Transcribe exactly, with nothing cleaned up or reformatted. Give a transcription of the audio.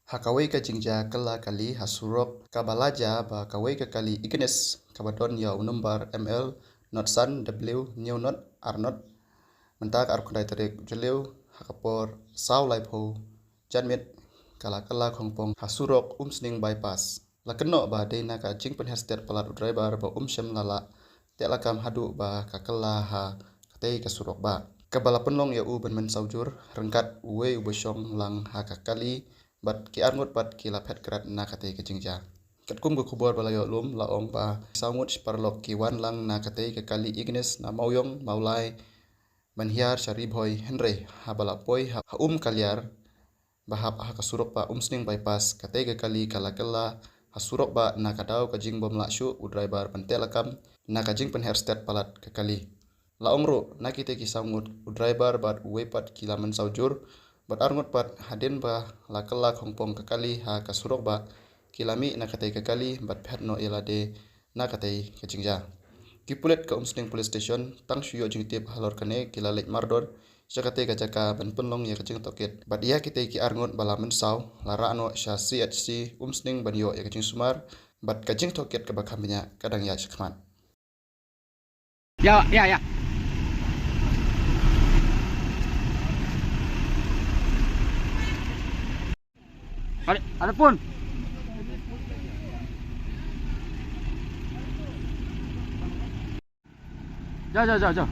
Ha kawei ka jingjia kylla kali ha surok kaba la jia ba kawei ka kali Ignis kaba don ïa u nombar M L not san W new not ar not mynta ka arphew khyndai tarik Jylliew ha ka por saw laiphew janmiet ka la kylla khongpong ha surok Umsning Bypass. La kynnoh ba dei na ka jingpynher stet palat u driver ba um shym la lah teh lakam haduh ba ka kylla ha katei ka surok ba kaba la pynlong ïa u ban mynsaw jur ryngkat uwei uba shong lang ha ka kali bad ki arngut pat ki la phet krat na katei ka jingjia. Katkum ka khubor ba la ïoh lum la ong ba saw ngut shi paralok ki wan lang na katei ka kali Ignis na Mawiong Mawlai ban hiar sha Ri Bhoi hynrei haba la poi ha, ha Um Kaliar ba hap ha ka surok ba Umsning Bypass katei ka kali ka la kylla ha surok ba na ka daw ka jingbym lah shuh u driver ban teh lakam na ka jingpynher stet palat ka kali. La ong ruh na kitei ki saw ngut u driver bad uwei pat ki la mynsaw jur bad arngut pat hadien ba la kylla khongpong ka kali ha ka surok ba ki la mih na katei ka kali bad phet noh ïa lade na katei ka jingjia. Ki pulit ka Umsning Police Station tang shu ïoh jingtip halor kane ki la leit mardor sha katei ka jaka ban pynlong ïa ka jingtohkit bad ïa kitei ki arngut ba la mynsaw la rah noh sha C H C Umsning ban ïoh ïa ka jingsumar bad ka jingtohkit kaba kham bniah ka dang ïaid shakhmat. Ya, ya, ya. Ada, ada pun. Ja, ja, ja, ja.